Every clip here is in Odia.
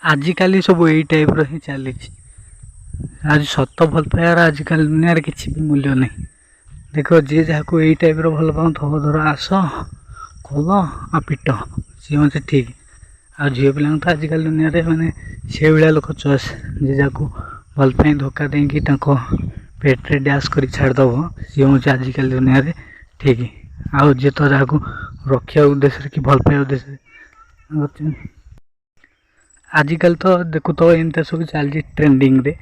ଆଜିକାଲି ସବୁ ଏଇ ଟାଇପ୍ର ହିଁ ଚାଲିଛି। ଆଜି ସତ ଭଲ ପାଇବାର ଆଜିକାଲି ଦୁନିଆରେ କିଛି ବି ମୂଲ୍ୟ ନାହିଁ। ଦେଖ, ଯିଏ ଯାହାକୁ ଏଇ ଟାଇପ୍ର ଭଲ ପାଉଥିବ, ଧର ଆସ କଲ ଆଉ ପିଟ, ସିଏ ହେଉଛି ଠିକ୍। ଆଉ ଝିଅ ପିଲାଙ୍କୁ ତ ଆଜିକାଲି ଦୁନିଆରେ ମାନେ ସେଇଭଳିଆ ଲୋକ ଚଏସ୍। ଯିଏ ଯାହାକୁ ଭଲ ପାଇ ଧୋକା ଦେଇକି ତାଙ୍କ ପେଟରେ ଡ୍ୟାସ୍ କରି ଛାଡ଼ିଦେବ, ସିଏ ହେଉଛି ଆଜିକାଲି ଦୁନିଆରେ ଠିକ୍। ଆଉ ଯିଏ ତ ଯାହାକୁ ରଖିବା ଉଦ୍ଦେଶ୍ୟରେ କି ଭଲ ପାଇବା ଉଦ୍ଦେଶ୍ୟରେ, ଆଜିକାଲି ତ ଦେଖୁଥିବ ଏମିତିଆ ସବୁ ଚାଲିଛି ଟ୍ରେଣ୍ଡିଂରେ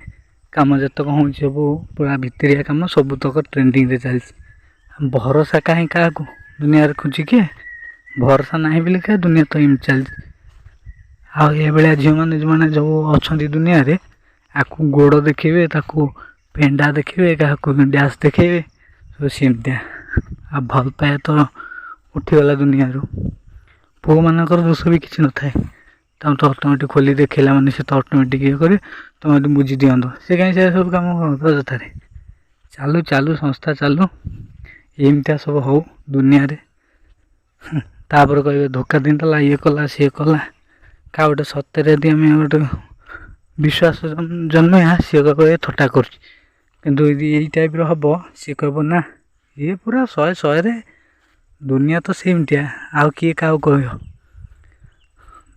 କାମ। ଯେତକ ହେଉଛି ସବୁ ପୁରା ଭିତରିଆ କାମ, ସବୁତକ ଟ୍ରେଣ୍ଡିଂରେ ଚାଲିଛି। ଭରସା କାହିଁ କାହାକୁ ଦୁନିଆରେ ଖୋଜି କିଏ? ଭରସା ନାହିଁ ବୋଲି ଦୁନିଆ ତ ଏମିତି ଚାଲିଛି। ଆଉ ଏଭଳିଆ ଝିଅମାନେ ଯେଉଁମାନେ ଯେଉଁ ଅଛନ୍ତି ଦୁନିଆରେ, ଆକୁ ଗୋଡ଼ ଦେଖିବେ, ତାକୁ ପେଣ୍ଡା ଦେଖିବେ, କାହାକୁ ଡ୍ୟାସ୍ ଦେଖେଇବେ, ସବୁ ସେମିତିଆ। ଆଉ ଭଲ ପାଇବା ତ ଉଠିଗଲା ଦୁନିଆରୁ। ପୁଅମାନଙ୍କର ଦୋଷ ବି କିଛି ନଥାଏ। ତାଙ୍କୁ ତ ଅଟୋମେଟିକ୍ ଖୋଲି ଦେଖେଇଲା ମାନେ ସେ ତ ଅଟୋମେଟିକ୍ ଇଏ କରିବେ। ତୁମେ ଯଦି ବୁଝି ଦିଅନ୍ତ, ସେ କାହିଁ ସେ ସବୁ କାମ କରନ୍ତ ଅଯଥାରେ? ଚାଲୁ ଚାଲୁ ସଂସ୍ଥା ଚାଲୁ, ଏମିତିଆ ସବୁ ହଉ ଦୁନିଆରେ। ତାପରେ କହିବେ ଧୋକା ଦେଇଦେଲା, ଇଏ କଲା, ସିଏ କଲା। କାହା ଗୋଟେ ସତରେ ଯଦି ଆମେ ଗୋଟେ ବିଶ୍ୱାସ ଜନ୍ମେଇବା, ସିଏ କହିବ ଏ ଥଟ୍ଟା କରୁଛି। କିନ୍ତୁ ଯଦି ଏଇ ଟାଇପ୍ର ହେବ, ସିଏ କହିବ ନା, ଇଏ ପୁରା ଶହେ ଶହେରେ। ଦୁନିଆ ତ ସେମିତିଆ, ଆଉ କିଏ କାହାକୁ କହିବ?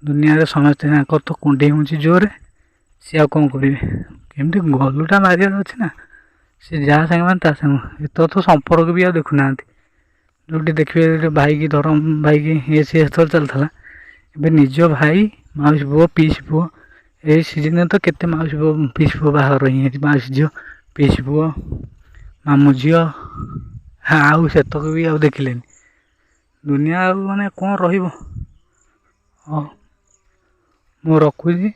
ଦୁନିଆରେ ସମସ୍ତେ ତାଙ୍କର ତ କୁଣ୍ଡେଇ ହେଉଛି ଜୋରରେ, ସିଏ ଆଉ କ'ଣ କରିବେ? କେମିତି ଗଲୁଟା ମାରିବାର ଅଛି ନା, ସେ ଯାହା ସାଙ୍ଗେ ମାନେ ତା ସାଙ୍ଗେ ଏତକ ତ ସମ୍ପର୍କ ବି ଆଉ ଦେଖୁନାହାନ୍ତି। ଯେଉଁଠି ଦେଖିବେ ଭାଇକି ଧରମ ଭାଇକି ଇଏ ସିଏ ସେତେବେଳେ ଚାଲିଥିଲା, ଏବେ ନିଜ ଭାଇ, ମାଉସୀ ପୁଅ, ପିଇସି ପୁଅ। ଏଇ ସିଜିନ୍ରେ ତ କେତେ ମାଉସୀ ପୁଅ, ପିଇସି ପୁଅ ବାହାଘର ହେଇଯାଇଛି, ମାଉସୀ ଝିଅ, ପିଇସି ପୁଅ, ମାମୁଁ ଝିଅ, ଆଉ ସେତକ ବି ଆଉ ଦେଖିଲେନି। ଦୁନିଆ ଆଉ ମାନେ କ'ଣ ରହିବ? ହଁ, ମୁଁ ରଖୁଛି।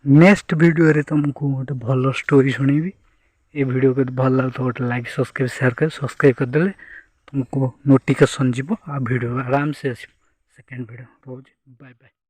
ନେକ୍ସଟ ଭିଡ଼ିଓରେ ତୁମକୁ ଗୋଟେ ଭଲ ଷ୍ଟୋରି ଶୁଣେଇବି। ଏ ଭିଡ଼ିଓ ଯଦି ଭଲ ଲାଗୁଥିବ, ଗୋଟେ ଲାଇକ୍, ସବସ୍କ୍ରାଇବ୍, ସେୟାର କରି ସବସ୍କ୍ରାଇବ୍ କରିଦେଲେ ତୁମକୁ ନୋଟିଫିକେସନ୍ ଯିବ ଆଉ ଭିଡ଼ିଓ ଆରାମସେ ଆସିବ। ସେକେଣ୍ଡ ଭିଡ଼ିଓ ରହୁଛି, ବାଏ ବାଏ।